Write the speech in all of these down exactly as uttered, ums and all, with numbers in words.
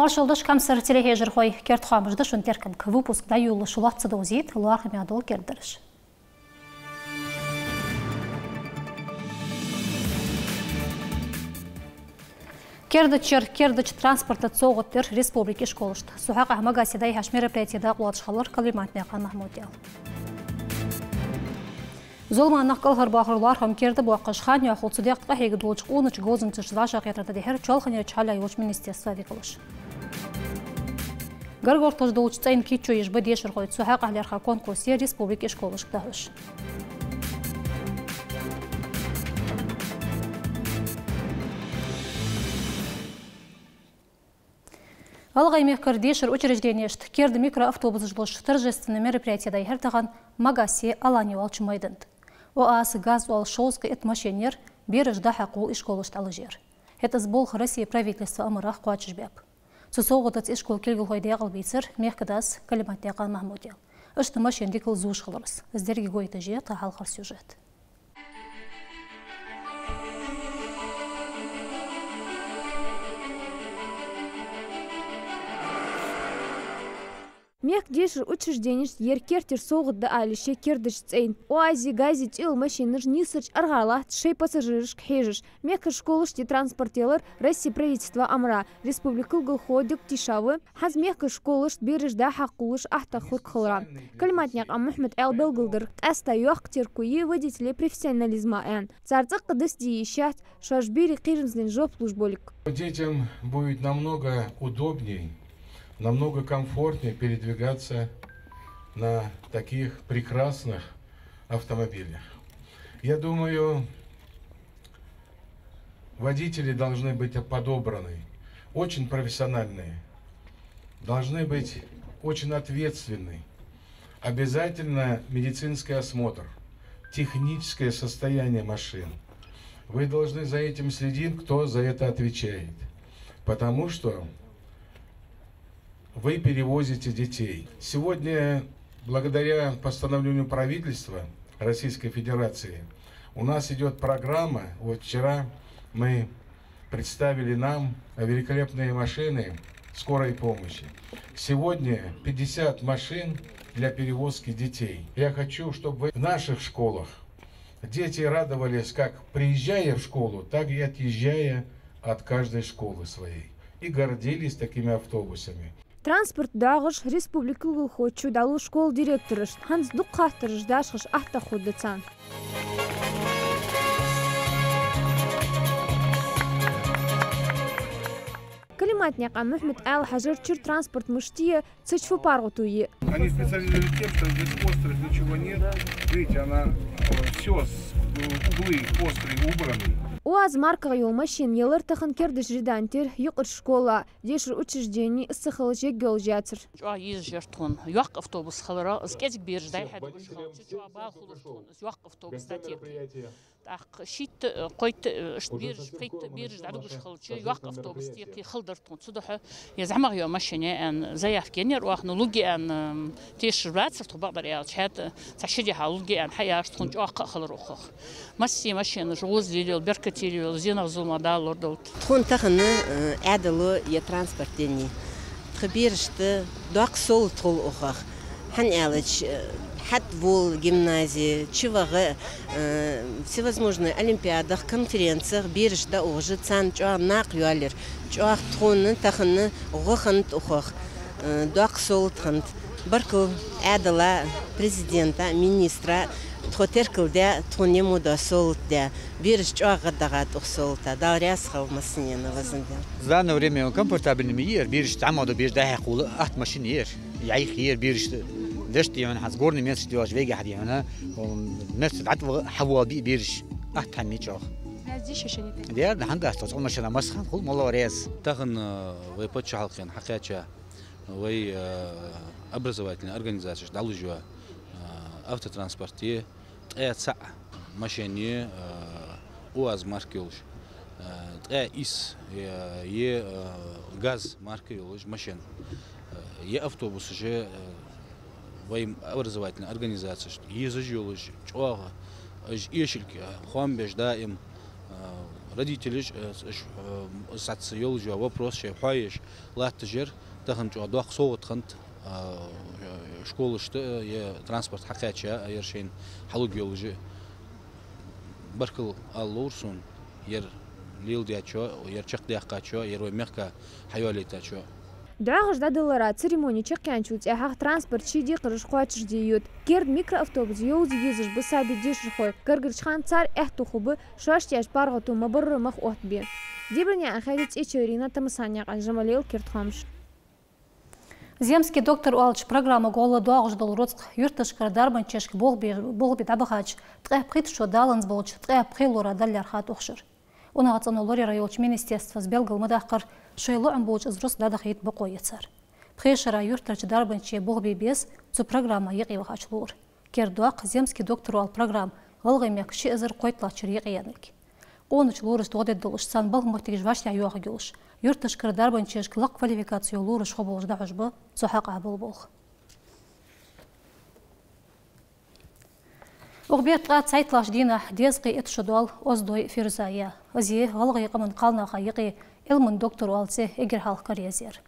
Маршал да шо, хьамсара телехьежархой. Керда хоамаш да шун теркама. Выпуск дӀайолалуш лоацца довзийт лоархӀаме дола кердараш. Кердача шера кердача транспорта совгӀат дир республика ишколашта. Цу хьакъехьа Магасе дӀайихьача мероприяте дакъа лоацаш хилар Калиматнаькъан Махьмуд-Ӏаьла. Зуламах кӀалхарбахар лоархӀам керда боаккхаш, ханна йохалу цу декъе къахьега долча къонача говзанчашца вӀашагӀкхетар дӀадихьар чоалхане чу хьалъяь йолча министерства викалаша. Гаргорташ долча цӀайна кийчо еш ба дешархой, цу хьакъехьа лаьрхӀа конкурс я республика ишколашка дӀахьош. ГӀалгӀай мехкара дешара учрежденешта керда микроавтобусаш болаш торжественни мероприяте дӀайихьар тахан Магасе «Алания» оалача майдан тӀа. УАЗ, ГАЗ оала шовзткъеи итт машен яр, бераш дӀахьакхувла ишколашта Ӏалашъяьр. ХӀаьта из болх Россе правительства амарах кхоачашбаьб. Цу совгӀатаца ишкола кулгалхой даькъалбийцар мехкдас Калиматнаькъан Махьмуд-Ӏаьла. Иштта машен дикал зувш хилар из. Из деррига гойта тха хьалхара сюжет. Мехка дешара учрежденешта ер керттера совгӀат да аьле ший кердача цӀайна. УАЗ-и, ГАЗ-и цӀийла машенаш нийсача аргӀагӀа латт шоай пассажирашка хьежаш. Мехкара школашта транспорт ялар Россе правительства амара. Республика кулгалхо дегӀ тийша ва хӀанз мехкара школашта бераш дӀахьакхувлаш ахьтах хургхилара. Калиматнаькъан Махьмуд-Ӏаьла белгалдир, къаьстта йоккха терко я водителий профессионализма аьнна. Цар цӀаккха дас де йиш яц, шоаш берий кхерамзлен жоп луш болга. Детям будет намного удобней, намного комфортней передвигаться на таких прекрасных автомобилях. Я думаю, водители должны быть подобраны, очень профессиональные, должны быть очень ответственные. Обязательно медицинский осмотр, техническое состояние машин. Вы должны за этим следить, кто за это отвечает. Потому что вы перевозите детей. Сегодня, благодаря постановлению правительства Российской Федерации, у нас идёт программа. Вот вчера мы представили нам великолепные машины скорой помощи. Сегодня пятьдесят машин для перевозки детей. Я хочу, чтобы в наших школах дети радовались, как приезжая в школу, так и отъезжая от каждой школы своей. И гордились такими автобусами. Транспорт доагӀаш республика кулгалхочоа дӀалу школа директорашта. ХӀанз дукха хаттараш дашхаш ахьтах хургда царна. Калиматнаькъан Махьмуд-Ӏаьла хьажар, чура транспорт мишта я, цу чу фу паргӀато я. Они специализируются тем, что здесь острых ничего нет. Видите, она, э, всё, с-, э, углы острые убраны. УАЗ марках йола машен ялар тахан кердача Ридантерча юкъарча школе. Дешара учреждени из ца хилча ергйолаш яцар. ЧӀоагӀа езаш яр тхона. Йоккха автобус хиларах, из кӀезига бераш дӀайихьа дугаш хилча, чӀоагӀа бала хулаш тхона, из йоккха автобус дӀатекхе. ТӀаккха шийтта, кхойтта, иштта бераш, пхийтта бераш дӀадугаш хилча, йоккха автобус текхе хала дар тхона. Цудухьа ер зӀамагӀа йола машен я аьнна заявка еннаяр оаха, ну, лургья аьнна, тешаш вацар тхо, бакъдар аьлча, хӀаьта цхьа ши ди хьалургья аьнна хьаяьлча, тхона чӀоагӀа кхаъ хилар укхох. Массе машенаш гӀоза лелайоал, беркате лелайоал, зенах, зуламах Дала лорадолда. Тхона тахан, э, Ӏаьдало ер транспорт еннай. Тха берашта доккха совгӀат хул укхох. ХӀана аьлча, э, хьатӀавола гимназе, чувагӀа, э, всевозможные олимпиадах, конференцех бераш дӀаухаш, царна чӀоагӀа накъайоалаяр. ЧӀоагӀа тхона тахан гӀо хиннад укхох. Э, доккха совгӀат хиннад. Баркал Ӏаьдала, президента, министра, тхо теркалдаь, тхона ер мо дола совгӀат даь. Бераш чӀоагӀа гӀаддахад укх совгӀата. Дала раьза хилва массанена, везан Даьла. За данное время комфортабельными я ер, бераш зӀамагӀа дола бераш дӀахьакхувла, атта машин я ер. Яйх я ер бераш, дешта дийхьа хӀанз горный месташ доагӀаш вайга хьадийхьа, м, места дӀатӀаваха хьавоалабе бераш. Атта хӀама я чӀоагӀа. Раьза дий шо шоай? Дера, да, хӀана дац, цхьа машина массахана хул, моллагӀа раьза. Тахан, э, вай паччахьалкхен хьакхаьча, вай, э, образовательни организацешта дӀалуш йола, э, автотранспорт я, ткъаь цаӀ машен я, э, УАЗ марка йолаш, э, ткъаь ийс, э, я, э, ГАЗ марка йолаш машен. Э, ер автобусаш, э, вай образовательни организацешта езаш йолаш, чӀоагӀа уж эшилга, э, хоам беш даим, э, родителаш, э, уж, э, саца йолаш йола вопрос шоай хьоаеш, Латташ яр тахан чӀоагӀа доккха совгӀат хиннад, а, школашта, э, е транспорт хьакхаьча, ер шоашта хьалургйолаш. Баркал ала ловра сона ер леладечо, ер чакхдаьккхачо, ер вай мехка хьайоалийтачо. ДоагӀаш дӀадалара церемони чакхъяьнначул тӀехьагӀа транспорт ший декхараш кхоачашде йода. Керда микроавтобус йовза езаш ба сабий дешархой. Гаргарча хана цар аьттув хургба шоашта еш паргӀато ма барра мах оттабе. Дибранаькъан Хьади, ЦӀечой Ирина, Тамасанаькъан Жамалел, «Керда хоамаш». «Земский доктор» оалача программага гӀолла доагӀаш дола рузкъа юрташкара дарбанчешка болх бе-, болх бе дӀабахача ткъаь пхийтта шу даланза болча ткъаь пхе лора дӀалаьрхӀад укх шера. УнахцӀено лораяра йолча министерствос белгал ма даккхара, шоай лоӀам болча из рузкъа дӀадахийта бокъо я цар. Пхе шера юртарча дарбанче болх бе беза цу программа юкъе вахача лора. Кердадоаккх «Земский доктор» оала программа ГӀалгӀай мехка ши эзар кхойтталагӀча шера юкъееннилга. Къонача лорашта гӀо дергдолаш, царна балха моттигаш вӀаштӀехьа йоахаргйолаш, юрташкара дарбанчешка лакха квалификаци йола лораш хургболаш дӀахьош ба цу хьакъехьа бола болх. Укх бетта ткъаь цхьайтталагӀча дийнахьа дезткъеи итт шу доал Оздой Фирузайна. Из я гӀалгӀай къаман кхалнаха юкъе Ӏилман доктор оала цӀи эггара хьалха караерзаяр.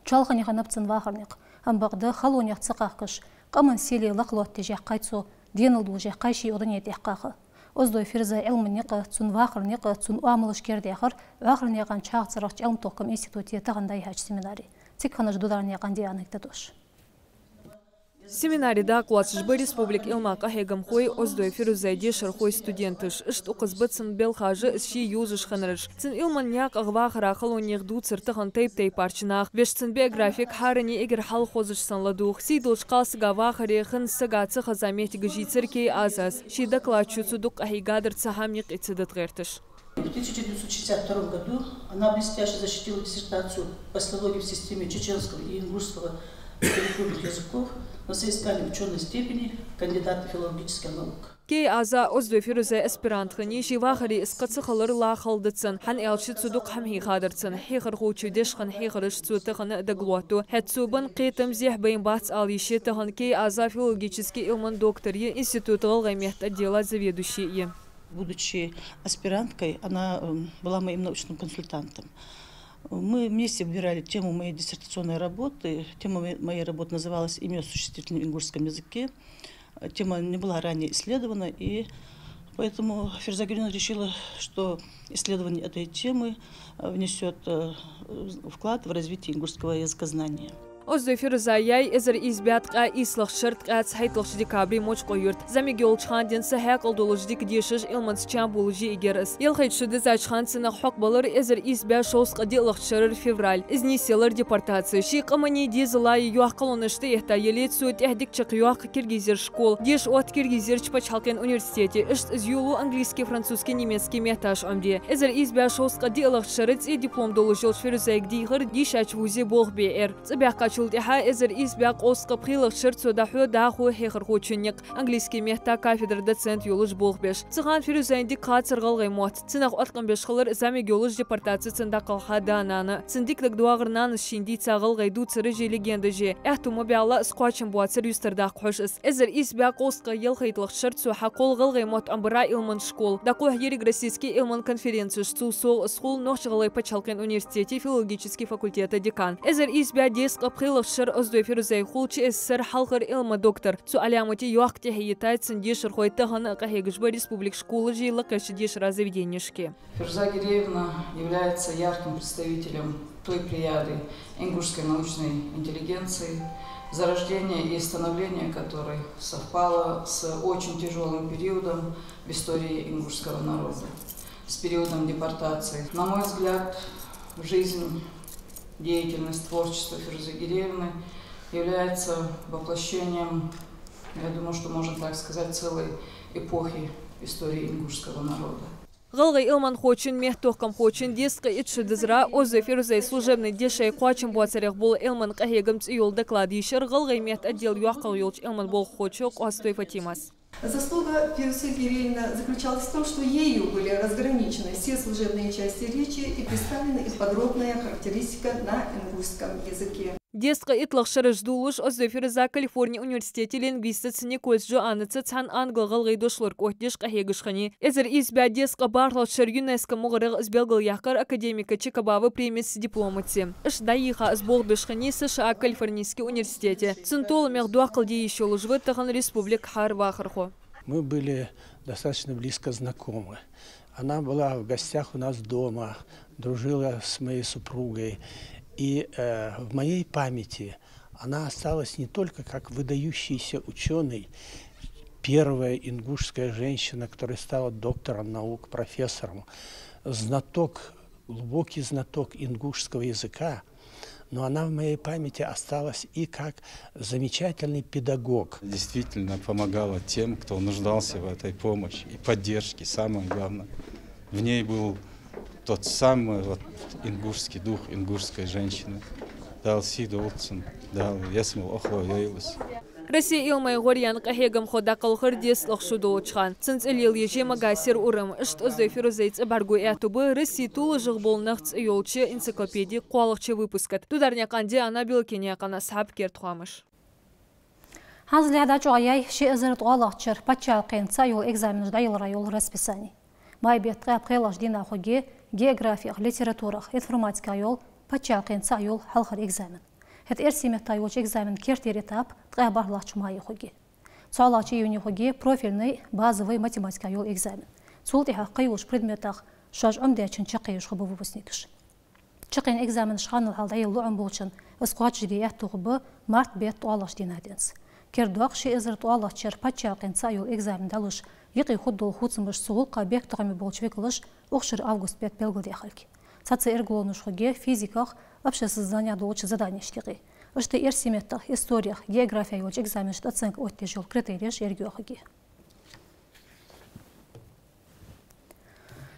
Чоалхане хиннаб цун вахара никъ, амма бакъда халонех ца кхахкаш, къаман сийле лакха лоаттаеш яьккхай цо, денал дулаш яьккхай ше укх дунен тӀа кхаха. Оздой Фирузай Ӏилман никъ, цун вахара никъ, цун оамалаш кердадаьхар Оахарнаькъан Чахарцарахча Ӏилма-тохкама институте тахан дӀайихьача семинаре. Цига хиннача Дударнаькъан Дианайга да дош. Семинаре дакъа лоацаш ба республика Ӏилман къахьегамхой, Оздой Фирузай дешархой, студенташ. Иштта укхаза ба цун белхаш а, из ше йовзаш хиннараш. Цун Ӏилман наькъах, вахара халонех дувцар тахан тайп-тайпарча наха. Вешта, цун биографе хӀаране эггара хьалха хозаш санна ладувгӀ. Сий долча кхалсага вахаре хинна сага ца хеза моттигаш йийцар Кей Азас. Ший доклад чу цо дукха къахьийгадар цу хӀаман юкъе ца дита гӀерташ. В тысяча девятьсот шестьдесят втором году она блестяще защитила диссертацию «Послеология в системе чеченского и ингушского литературных языков» на соискание учёной степени кандидата филологических наук. Кей Аза Оздой Фирузай аспирант хиннай, ший вахаре из кхы ца хилар лоархӀаш да цун, хӀана аьлча цо дукха хӀама хьийхадар цунна. Хьехархочо деш хинна хьехараш цо тахан а дагалоаттаду. ХӀаьта цо бенна кхетам зехьа баьнна бац ала йиш я тахан Кей Аза филологически Ӏилман доктор я, института гӀалгӀай метта отдела заведующи я. Будучи аспиранткой, она, м, была моим научным консультантом. Мы вместе выбирали тему моей диссертационной работы. Тема мо-, моей работы называлась «Имя существительное в ингушском языке». Тема не была ранее исследована, и поэтому Фируза Георгиевна решила, что исследование этой темы, э, внесёт, э, вклад в развитие ингушского языкознания. Оздой Фирузайна эзар ийс бӀаь ткъаь ийслагӀча шера ткъаь цхьайтталагӀча декабре Мочкъой-Юрта. ЗӀамига йолча хана денз са хьаькъал долаш дика дешаш, Ӏилманца чам болаш я эггара из. Ялхайтта шу дизача хана цунах хьокх балар эзар ийс бӀаь шовзткъа диълагӀча шерара февраль. Из нийсъелар депортаци. Ший къаманна дезала йохка кхалонаш тӀаэтта яле, цо тӀехьа дика чакхйоаккх Киргизера школа. Деша отт Киргизерча паччахьалкхен университете. Иштта из йолалу английски, французски, немецки метташ Ӏомаде. Эзар ийс бӀаь шовзткъа диълагӀча шера цӀен диплом долаш йолча Фирузайга дийхар дийшача вузе болх бе Ӏер. ЦӀи баьккхачул тӀехьагӀа эзар ийс бӀаь кховзткъа пхелагӀча шера цо дӀахьо дӀахо хьехархочун никъ, английски метта кафедра доцент йолаш болх беш. Цу хана Фирузайна дика хацар гӀалгӀай мотт. Цунах Ӏоткъам беш хилар зӀамига йолаш депортаце цунна дӀакхалха да-нана. Цунна дика дагадоагӀар нанас шийна дийца гӀалгӀай дувцараши легендаши. Аьттув ма баьлла, из кхоачам боацар юстардаккха хьож из. Эзар ийс бӀаь кховзткъа ялхайтталагӀча шера цо хьакхолл гӀалгӀай мотт Ӏомабара Ӏилман школа. ДӀакхухь ерригроссийски Ӏилман конференцеш. Цул совгӀа из хул Нохч-ГӀалгӀай паччахьалкхен университете филологически факультета декан. Эзар ийс бӀаь дезткъа пхелагӀча шера Оздой Фирузай хул Ч С С Р-ра хьалхара Ӏилма доктор. Цу Ӏаламате йоккха тӀехье йитай цун дешархой, тахан а къахьегаш ба республика школаши лакхерча дешара заведенешки. Фируза Гиреевна является ярким представителем той плеяды ингушской научной интеллигенции, зарождение и становление которой совпало с очень тяжёлым периодом в истории ингушского народа, с периодом депортации. На мой взгляд, жизнь, деятельность, творчество Фирузы Гиреевны является воплощением, я думаю, что можно так сказать, целой эпохи в истории ингушского народа. ГӀалгӀай Ӏилманхочун, меттатохкамхочун дезткъеи итт шу дизара, Оздой Фирузай служебни дешай кхоачам боацарех бола Ӏилман къахьегам цӀи йола доклад йийшар гӀалгӀай метта отдела йоккхагӀа йолча Ӏилман болхлохочо Къоастой Фатимас. Заслуга Фирузы Гиреевны заключалась в том, что ею были разграничены все служебные части речи и представлена их подробная характеристика на ингушском языке. Дезткъа итталагӀча шераш долаш Оздой Фируза Калифорни университете лингвистаца Никольс Джоаннаца цхьана англа-гӀалгӀай дошлорг оттадеш къахьегаш хиннай. Эзар ийс бӀаь дезткъа бархӀлагӀча шера ЮНЕСКО мугӀарагӀа из белгалъяьккхар академика Чикабава премеца дипломаца. Иштта дӀайийха из болх беш хиннай США-н Калифорнийски университете. Цун толамех доккхал де йиш йолаш ва тахан республика хӀара вахархо. Мы были достаточно близко знакомы. Она была в гостях у нас дома, дружила с моей супругой. И, э, в моей памяти она осталась не только как выдающийся учёный, первая ингушская женщина, которая стала доктором наук, профессором, знаток, глубокий знаток ингушского языка, но она в моей памяти осталась и как замечательный педагог. Действительно помогала тем, кто нуждался в этой помощи и поддержке, самое главное. В ней был тот самый вот ингушский дух ингушской женщины. Дала сий долда цунна, Дала ялсмала охло йойла из. Россе Ӏилмай гӀоръяьнна къахьегамхо дӀакхалхар дезткъа шу долча хана. Цун цӀи лелае мага сера урам. Иштта Оздой Фирузай цӀи бӀаргаго аьттув ба Россе толашагӀа бола нах цӀи йолча энциклопеде кхоалагӀча выпуска тӀа. Дударнаькъан Диана, Белкенаькъан Асхьаб, «Керда хоамаш». ХӀанзалца дӀачӀоагӀъяьй ши эзар ткъоалагӀча шера паччахьалкхен цаӀ йола экзаменаш дӀаялара йола расписани. Май бетта ткъаь пхелагӀча дийнахьа хургья географех, литературех, информатикех йола паччахьалкхен цаӀ йола хьалхара экзамен. ХӀаьта эрсий метта йолча экзамена керттера этап ткъаь бархӀлагӀча мае хургья. ЦхьоалагӀча июне хургья профильни базови математикех йола экзамен. Цул тӀехьагӀа кхыйолча предметех шоаш Ӏомадаьчун чаккхе еш хургба выпускникаш. Чаккхен экзаменаш ханал хьалха дӀаяла лоӀам болчун из кхоачашде аьттув хургба март бетта ткъоалагӀча дийнахьа денз. Кердадоаккх ши эзар ткъоалагӀча шера паччахьалкхен цаӀ йола экзамен дӀалуш юкъе хургдола хувцамаш цу гӀулакха бехктокхаме болча векалаша укх шера август бетта белгалдаьхилга. Цхьацца эргалонаш хургья физиках, обществознанех долча заданешта юкъе. Иштта эрсий меттах, исторех, географех йолча экзаменашта оценка оттадеш йола критереш еррига йоахаргья.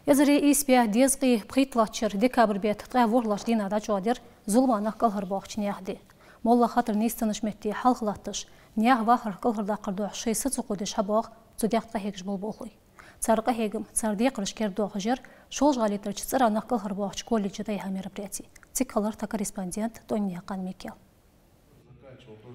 Эзар ийс бӀаь дезткъеи пхийтталагӀча шера декабрь бетта ткъаь ворхӀлагӀча дийнахьа дӀачӀоагӀдир зуламах кӀалхарбоахача наьха ди. МоллагӀа хатар нийсденнача метте хьалхалатташ, наьха вахарах кӀалхардаккхар духьа шоай са ца кходеш хьабоагӀа цу дехьа къахьегаш бола болхлой. Цар къахьегам, цар декхараш кердадоахаш яр Шолжа-ГӀалий тӀарча цӀера нах кӀалхарбоахача колледже дӀайихьа мероприяти. Цига кхелхар тха корреспондент ТӀоннаькъан Микаил.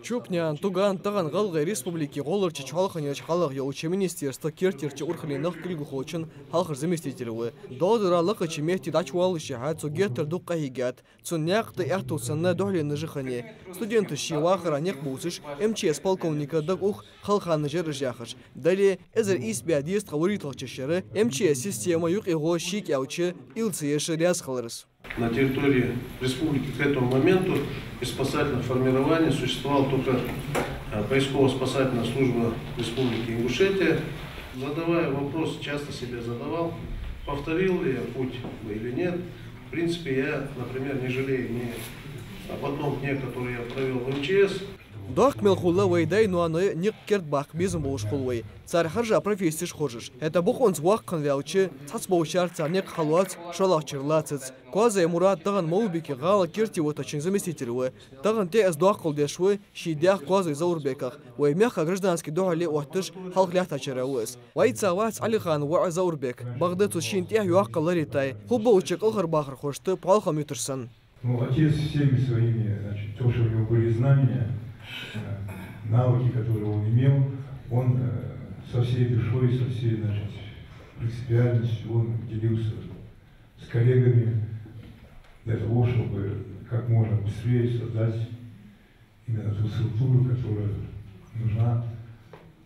Чупнаькъан Туган тахан ГӀалгӀай Республике гӀолларча чоалхане хьалха йолча министерства керттерча урхалленах кулгалхочун хьалхара заместитель ва. ДоагӀа лакхача метте дӀачуваллашехьа цо геттара дукха къахьийгад. Цун наькъа тӀа аьттув санна духьале нажа хиннай. Студенташа ший вахара никъ бувцаш, МЧС полковника дагаух халханна жер яхаш. Дале, эзар ийс бӀаь дезткъа вурийтлагӀча шера МЧС система юкъе гӀо ший кӀаьлча, ил ца еш раьза хиларца. На территории республики к этому моменту из спасательных формирований существовала только, э, поисково-спасательная служба Республики Ингушетия. Задавая вопрос, часто себе задавал, повторил ли я путь бы или нет. В принципе, я, например, не жалею ни об одном дне, который я провёл в МЧС. Доккха мел хул вай даьй-ноаной никъ кердабаккха безам болаш хул вай, цар хьаржа профессеш хоржаш. ХӀаьта бокъонца воккха хинна ваьлча, цхьацца болчар цар никъ хьалоац, шоллагӀчар лацац. Коазой Мурад тахан Малгобеке гӀала керте витачун заместитель ва. Тахан тӀа из доккхал деш ва ший даьх Коазой Заурбеках. Вай мехка граждански духьале отташ хьалха лаьттачарех ва из. Вайца вац Ӏалихана воӀ Заурбек. Бакъда цо шийна тӀехьа йоккха лар йитай, хургболча кӀалхарбахархошта пхьолхам юташ санна. Ну, отец всеми своими, значит, то, что у него были знания, э, навыки, которые он имел, он, э, со всей душой, со всей, значит, принципиальностью он делился с коллегами для того, чтобы как можно быстрее создать именно ту структуру, которая нужна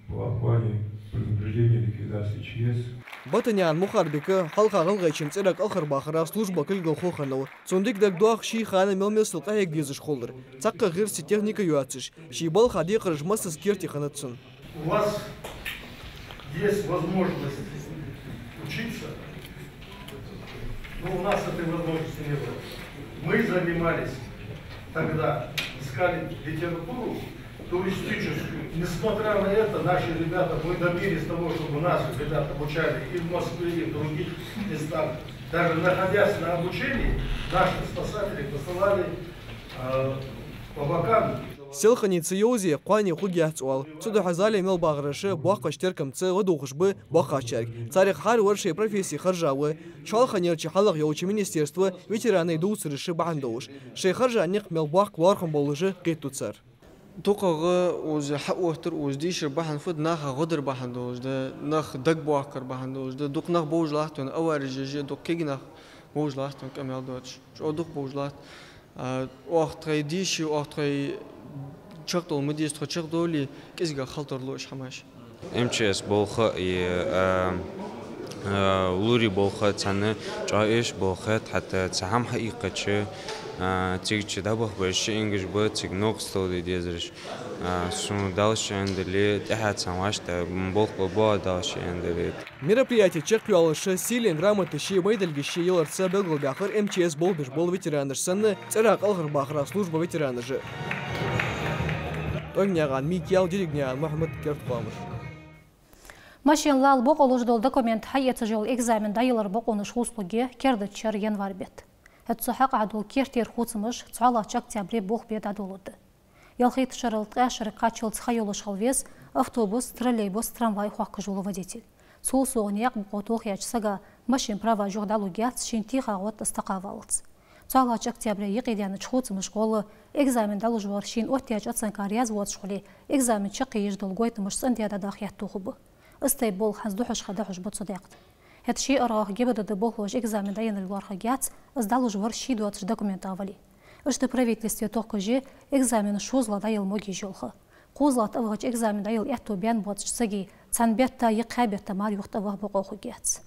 в плане предупреждения и ликвидации ЧС. Батанаькъан Мухарбека хьалха ГӀалгӀайчен цӀера кӀалхарбахарах служба кулгалхо хиннав. Цунна дика дагадоагӀа ший хана мел-мел къахьега дезаш хулар. Цхьаккха гӀирса техника йоацаш, ший балха декхараш массаза керте хиннад цун. У вас есть возможность учиться, но у нас этой возможности не было. Мы занимались тогда, искали литературу туристическую. Несмотря на это, наши ребята, мы добились того, чтобы наших ребят обучали и в Москве, и в других местах. Даже находясь на обучении, наших спасателей посылали, э, по бокам. Селхане ца йовзе, кхоане хургьяц оал. Цудухьа зале мел багӀараш боккхача теркамца ладувгӀаш ба боккхагӀчарга. Царех хӀаравар шоай профессех хержа ва. Чоалханерча хьалха йолча министерства ветеранай дувцараш бахьан долаш, шоай хержа никъ мел боккха лоархӀам болаш кхетаду цар. ДукхагӀа укхаза хьаоттар, укхаза дийшар бахьан фуд, наха гӀо дар бахьан долаш да, нах дагабоаккхар бахьан долаш да, дукха нах бовш латт вайна, авареш еш, дукха кегий нах бовш латт вайна, къамаьл доацаш. ЧӀоагӀа дукха бовш латт. А, оаха тхоай дийша, оаха тхоай чакхдала ма деза, тхо чакхдале, кӀезигагӀа хила тарлу уж хӀамаш. М Ч С болх и, а, а, лорий болх цхьана чӀоагӀа эшаш болх хет, хӀаьта цхьа хӀама хьаийккхача, а, цига чу дӀабахабеш шиъингаш ба, цига новкъостал де дезараш. А, сона Дала ше аьнна дале, тӀехьа цхьан вӀаштӀехьа болх ба боагӀа, Дала ше аьнна дале. Мероприяти чакхйоалаш сийлен грамоташи майдилгаши яларца белгалбаьхар М Ч С болх беш бола ветеранаш санна, цӀера кӀалхарбахара служба ветеранаш а. ТӀонганаькъан Микаил, Деригнаькъан Мухьмад, «Керда хоамаш». Машин лала бокъо луш дола документ хьаэцаш йола экзамен дӀаялара бокъонаш хувцалургья кердача шера январь бетта. ХӀаьта цу хьакъехьа дола керттера хувцамаш цхьоалагӀча октябре болх бе дӀадолалургда. Ялхайтта шерал ткъаь шерага кхаччалца ха йолаш хила веза автобус, троллейбус, трамвай хоаккхаш вола водитель. Цул совгӀа наькъа бокъо толхаеча сага машина праваш юха дӀалургьяц, шийна теха гӀод из тӀакхаваллалца. ЦхьоалагӀча октябре юкъедаьннача хувцамашка гӀолла, экзамен дӀалуш вар шийна оттаяьча оценках раьза воацаш хуле, экзамен чаккхе еш дола гойтамаш цӀенде дӀадаха хетта хургба. Из тайпа болх хӀанз дӀахьош ха дӀахьош ба цу даькъе. ХӀаьта ший аргӀах ГИБДД болхлоша экзамен дӀаеннар лоархӀаргьяц, из дӀалуш вар ший доацача документах вале. Иштта правительстве тохкаш я экзамен шозлагӀа дӀаяла могаш йола ха. КхозлагӀа тӀавахача экзамен дӀаяла аьттув баьнна боацача сага цхьан бетта е кхаь бетта мара юха тӀаваха бокъо хургьяц.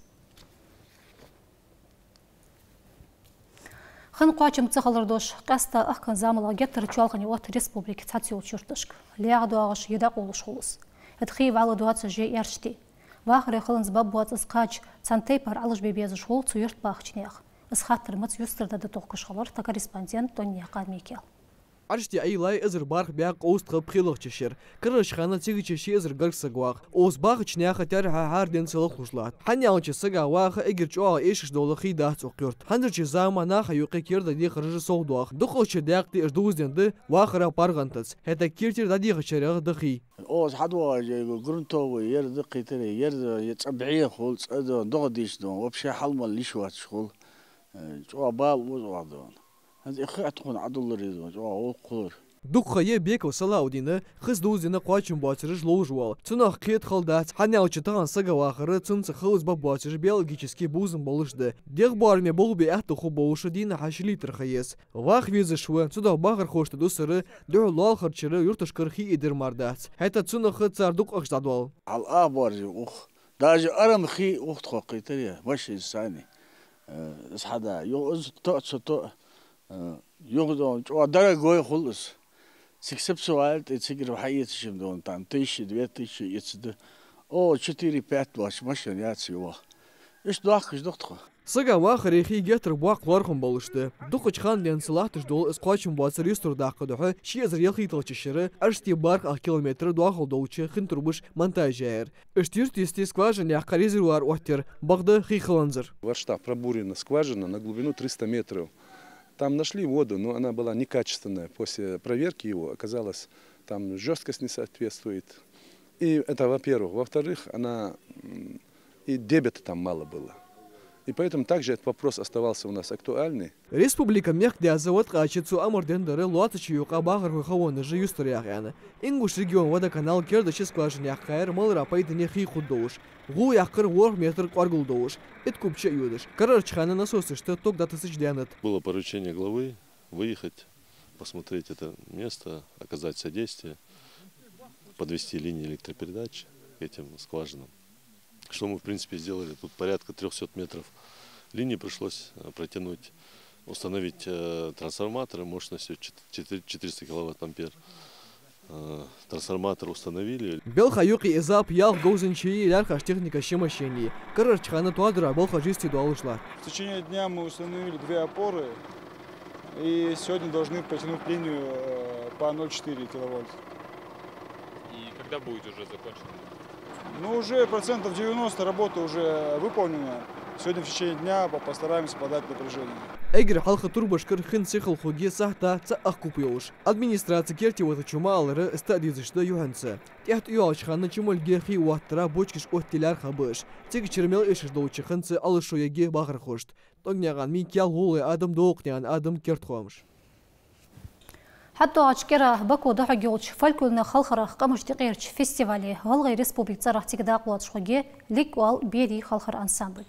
Хин кхоачам ца хилар дош, къаьстта ахкан замалах геттара чоалхане отт республика цхьацца йолча юрташка. ЛаьгӀа доагӀаш е дӀакъовлаш хул из. ХӀаьта хий вӀалла доацаш я аьрча ди. Вахаре хиланза баб боаца из кхача, цхьан тайпара Ӏалашбе безаш хул цу юрта бахача наьха. Из хаттар маца юстара да тохкаш хилар тха корреспондент ТӀонганаькъан Микаил. Ӏаршди Ӏуйрай эзар бархӀ бӀаь кхузткъеи пхелагӀча шера. Карарча хана цига чу ши эзар гаргга саг вах. Укхаза бахача наьха таьрахьа хӀара денз ца лохлуш латт. Хьааьлча, сага ваха эггара чӀоагӀа эшаш дола хий дац укх юрта. ХӀанзарча заман наха юкъе керда дехараш совдоах. ДукхагӀча даькъе уж дувзаденна да вахара паргӀатаца. ХӀаьта керттера дӀадехачарех да хий. Укхаза хьадоагӀаш я грунтовый, ер да кхетаре, ер да, е цӀа бӀеха хул, цӀа да, догӀа дийша да, вообще хьал мел йиш йоацаш хул. Э, чӀоагӀа бала оза оаха да. ХӀанз и ха тхона Ӏадуллар из, чӀоагӀа гӀулакх хулар. Дукха ха я Беков Салаудина, хица дувзаденна кхоачам боацараш ловш вола. Цунах кхета хала дац, хьааьлча тахан сага вахар цунца хилац баб боацаш биологически бувзам болаш да. ДегӀа боараме болх бе аьттув хургболаш дийнахьа ши литр ха еза. Ваха везаш ва, цудухьа бахархошта дусар духьал лоалахарчара юрташкара хий ийдар мара дац. ХӀаьта цунах цар дукха ахча дӀадоал. Хьал ах боарза ух. Даже арам хий ух тхо кхетаре, машинаш санна. Э, из хьада, юха из тоъ ца тоъ, э, юха дон, чӀоагӀа дорогой хул из. Цига сапсу ваьлла тӀе, цигара хьаэцаш ма дон, там тысяча, две тысячи эцаш да. О, четыре-пять доацаш машина яц юха. Иштта дохкаш да тхо. Сага вахаре хий геттара боккха лоархӀам болаш да. Дукхача хана денз латташ дола из кхоачам боацар юстардаккха духьа, ши эзар ялхайтталагӀча шера, Ӏаршди бархӀ ах километр дохал долча хин турбаш монтаж яьяр. Иштта юрта йисте скважина яккха резервуар оттаяр, бакъда хий хиланзар. В Арштах пробурена скважина на глубину триста метров. Там нашли воду, но она была некачественная. После проверки его оказалось, там жёсткость не соответствует. И это, во-первых. Во-вторых, она, м, и дебета там мало было. И поэтому также этот вопрос оставался у нас актуальный. Республика мехкдаьза ваткъача цу амар дендара лоацача юкъа бахархой хавоннажа юстар яхъяна. Ингуш регион водоканал керда ши скважина яьккхаяр малара пайдане хий хургдолаш. ГӀув яккхар ворхӀ метр кӀоаргал долаш, итт куб чу а йодаш. Карарча хана насосашта ток дӀатасача даьннад. Было поручение главы выехать, посмотреть это место, оказать содействие, подвести линии электропередач к этим скважинам. Что мы, в принципе, сделали? Тут порядка трёхсот метров линии пришлось, э, протянуть, установить, э, трансформаторы мощностью чет-, четыре-, четыреста киловатт ампер. Э, трансформатор установили. Балха юкъе из а ялх говзанчеи лаьрххӀача техникаи ши машини. Карарча хана тоадара балхаш йисте доалаш латт. В течение дня мы установили две опоры и сегодня должны протянуть линию, э, по ноль четыре киловольт. И когда будет уже закончено? Ну, уже процентов девяносто работы уже выполнено. Сегодня в течение дня по-, постараемся подать напряжение. Эггара хьалха турбашкара хин сихал хургья сахьата цхьа ах куб йолаш. Администраце керте вахачо ма аллара, из тӀа а дезаш да юххьанца. ТӀехьа тӀайоагӀача хана чу моллагӀа хий оттара бочкаш оттаде лаьрхӀа ба уж. Цигачара мел эшаш долча хинца Ӏалашо ергья бахархошта. ТӀонганаькъан Микаил, ГӀулгӀай Адам, Долакханаькъан Адам, «Керда хоамаш». ХьатӀадоагӀача кӀира Баку дӀахьоргйолча фольклорни халхарча къамашта юкъерча фестивале, ГӀалгӀай Республика цӀерагӀа цига дакъа лоацаш хургья «Ликъ оал берий» халхара ансамбль.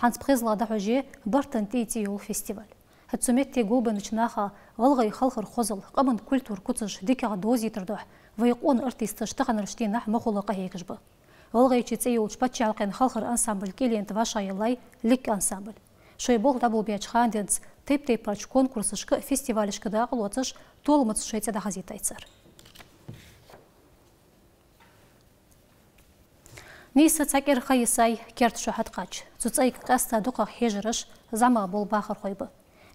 ХӀанз пхезлагӀа дӀахьош я «Бартан тӀий» цӀи йола фестиваль. ХӀаьта цу метте гулбеннача наха гӀалгӀай халхара хозал, къаман культура куцаш дикагӀа довзийтара духьа вай къона артисташ таханарча дийнахьа ма хулла къахьегаш ба. «ГӀалгӀайче» цӀи йолча паччахьалкхен халхара ансамбль кӀийлен тӀа вӀашагӀъеллай «Ликъ» ансамбль. Шоай болх дӀаболабеча хана денз тайп-тайпарча конкурсашка, фестивалашка дакъа лоацаш, толамца шоай цӀи дӀахазийтай цар. Нийсса цхьа кӀира ха йисай керда шу хьатӀакхаьчача. Цу цӀайга къаьстта дукхагӀа хьежараш зӀамагӀа бола бахархой ба.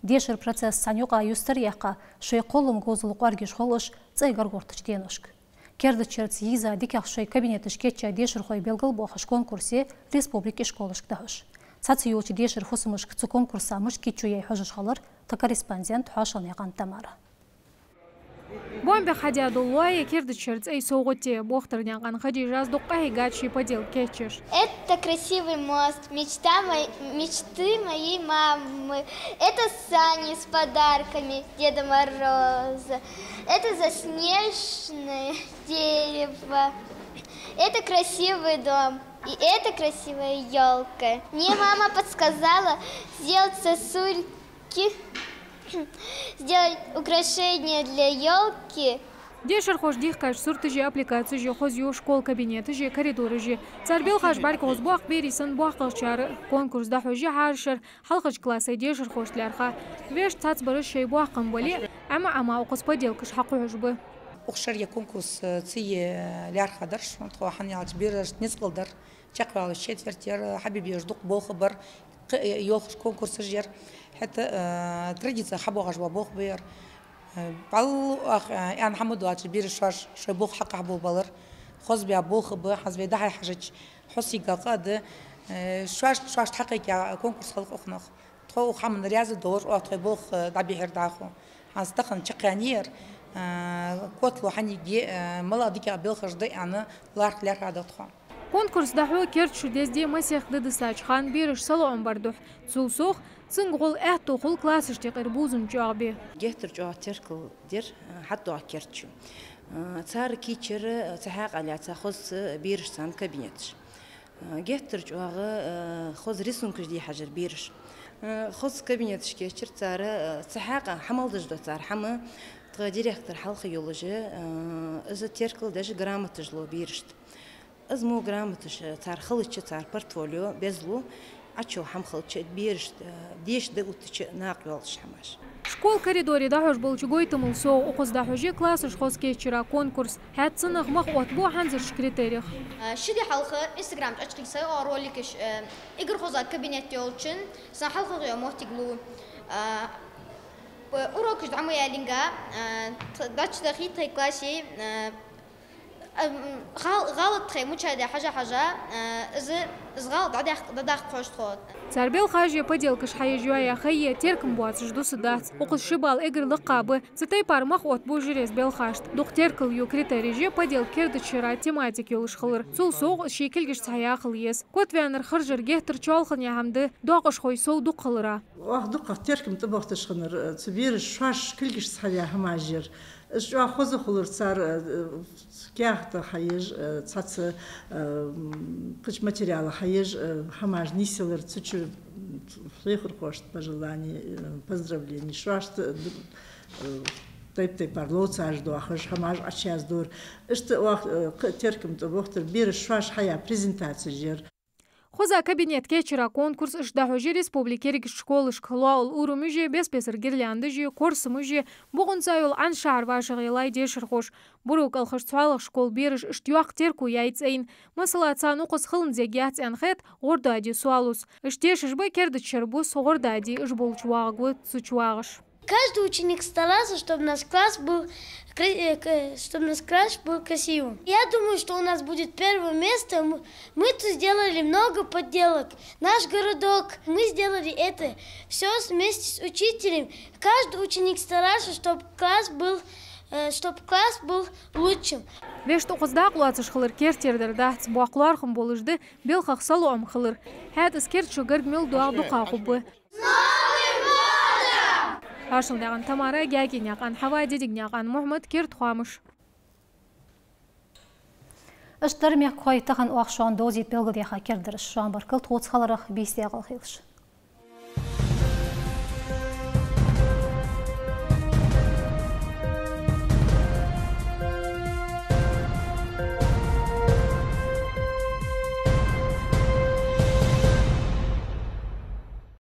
Дешара процесс цхьан юкъа юстара яьккха, шоай кхоллама говзал кӀоаргъеш хул уж цӀай гаргагӀертача деношка. Кердача шера цу йиза дикагӀа шоай кабинеташ кийчъяь дешархой белгалбоахаш конкурс я республика школашка дӀахьош. Цхьацца йолча дешара фусамашка цу конкурса мишта кийчо яьй хьожаш хилар тха корреспондент Хьошалнаькъан Тамара. Бомбе хьадя дола лоа я кердача шера цӀай совгӀате. Бохтарнаькъан Хадижас дукха къахьийгад ший поделка кийчъеш. Это красивый мост, мечта мой-, мечты моей мамы. Это сани с подарками Деда Мороза. Это заснеженное дерево. Это красивый дом. И это красивая ёлка. Мне мама подсказала сделать сосульки, сделать украшения для ёлки. Дешархоша дийхкача сурташи аппликацеши хозъю школа кабинеташи коридораши. Цар белхаш бӀаргагӀоз боаккх берий санна боккхагӀчар. Конкурс дӀахьош я хӀара шера хьалхарча классай дешархошта лаьрхӀа. Вешта цхьаццабараш шоай боккха бале а, Ӏема-Ӏема укхаза поделкаш хьакхухьаш ба. Укх шера я конкурс, э, цӀи, э, лаьрхӀа дар шоана, тхо хӀана аьлча берашта ницкъал дар. Чакхваьннача четвертера хьабеш дукха болх бар, кхы, э, йолхаш конкурсаш яр. ХӀаьта, э, традице хьабоагӀаш бола болх ба ер. Э, баллу ах, э, аьнна хӀама доацаш бераш шоаш шоай болх хьакхахьа болабалар. Хозбаь болх ба, хӀанз вай дӀахьежача хьо сийга къа а да, э, шоаш, шоашта хьакхайкаяь конкурс хилар укханах. Тхо укх хӀаманна раьза долаш, оаха тхоай болх, э, дӀабихьар дӀахо. ХӀанз тахан чакхъяьннаяр, э, котало хьанийгья, э, малагӀа дикагӀа белхаш да аьнна, лархӀа лаьрхӀа да тхо. Конкурс дӀахьо керда шу дезде масех ди дисача хана бераш салоӀам бар духьа. Цул совгӀа, цунга гӀолла аьттув хул классашта юкъера бувзам чӀоагӀбе. Геттара чӀоагӀа теркал дир, э, хьатӀадоагӀа керда шу. Э, цар кийчъяр, э, цу хьакъехьа лаьца хоза ца бераш царна кабинеташ. Э, геттара чӀоагӀа, э, хоза рисункаш де хьажар бераш. Э, хоза кабинеташ кийчъяр цар, э, цу хьакъехьа хьа мел деш дола цар хӀама, тха директор хьалха йолаш, э, из теркал деш грамоташ лу берашта. Из мо грамоташ, э, цар хилча, цар портфолио безлу, Ӏочу хӀама хилча, берашта, э, деша да оттача накъайоалаш хӀамаш. Школа коридоре дӀахьош болча гойтамал совгӀа укхаза дӀахьош я классаш хоза кийчъяра конкурс. ХӀаьта цунах мах оттабу хӀанзарча критерех. Э, ши ди хьалха Instagram чу Ӏочукхийсай оаха роликаш, э, эггара хоза кабинет йолчун, са хьалхагӀа йола моттиг лу. Э, п-, урокаш дӀа ма ялинга, э, т-, дӀачудахийта тхоай классе, э, Ам, гӀал-, гӀалат тхоай мича да хьажа-хьажа, э, из, из гӀалат дӀадаккх-, дӀадаккха хьож тхо. Цар белхаш е поделкаш хьаеш йоае ха е теркам боацаш дусаргдац. Укхаза ши балл эггара лакха ба. Цу тайпара мах оттабу жюрес белхашта. Дукха теркал ю критереш е поделка кердача шера тематика йолаш хилар. Цул совгӀа ший кулгашца хьаяь хила еза. Котваьннар харжар геттара чоалхане хӀама да, доакъашхой сов дукха хилара. Оаха дукхагӀа теркам тӀабохийташ хиннар, э, цу бераша шоаш кулгашца хьаяь хӀамаш яр. Из чӀоагӀа хоза хулар цар, э, каьхата хьаеш, э, цхьацца, э, м, кхыча материала хьаеш, э, хӀамаш нийсъялар, цу чу, м, хьехархошта пожелание, э, поздравление, шоашта, э, д-, э, тайп-тайпара ловцаш доахаш, хӀамаш Ӏочуяздора. Иштта оаха, э, кхы а теркам тӀабохийтар, бераша шоаш хьаяь презентацеш яр. Хоза кабинет кийчъяра конкурс иштта дӀахьош я республика ерригача школашка. ЛоаӀал урам уж я, бес-бесара гирляндаш я, корсамаш я, бокъонца йола Ӏан шахьар вӀашагӀъеллай дешархоша. Буро кӀалхарча цхьоалагӀча школай бераша иштта йоккха терко яьй цӀайна. Масала, царна укхаза хала езаш яц аьнна хет гӀордади соалуц. Иштта тешаш ба кердача шера бус гӀордади, уж болча вагӀа гу цу чу вагӀаш. Каждый ученик старался, чтобы наш класс был кра-, э, к-, чтобы наш класс был красивым. Я думаю, что у нас будет первое место. М-, мы тут сделали много поделок. Наш городок. Мы сделали это всё вместе с учителем. Каждый ученик старался, чтобы класс был, э, чтоб класс был лучшим. Вешта укхаза дакъа лоацаш хилар керттера дар дац, боккха лоархӀам болаш да белхах салоӀам хилар. ХӀаьта из керда шу гарга мел доагӀа дукха хургба. Хьашалнаькъан Тамара, Гаьгенаькъан Хьава, Дидигнаькъан Мухьмад, «Керда хоамаш». Иштта дар, мехкахой, тахан оаха шоана довзийта белгалдаьха кердадараш. Шоана баркал тхоца хиларах, бийса даькъала хийла шун.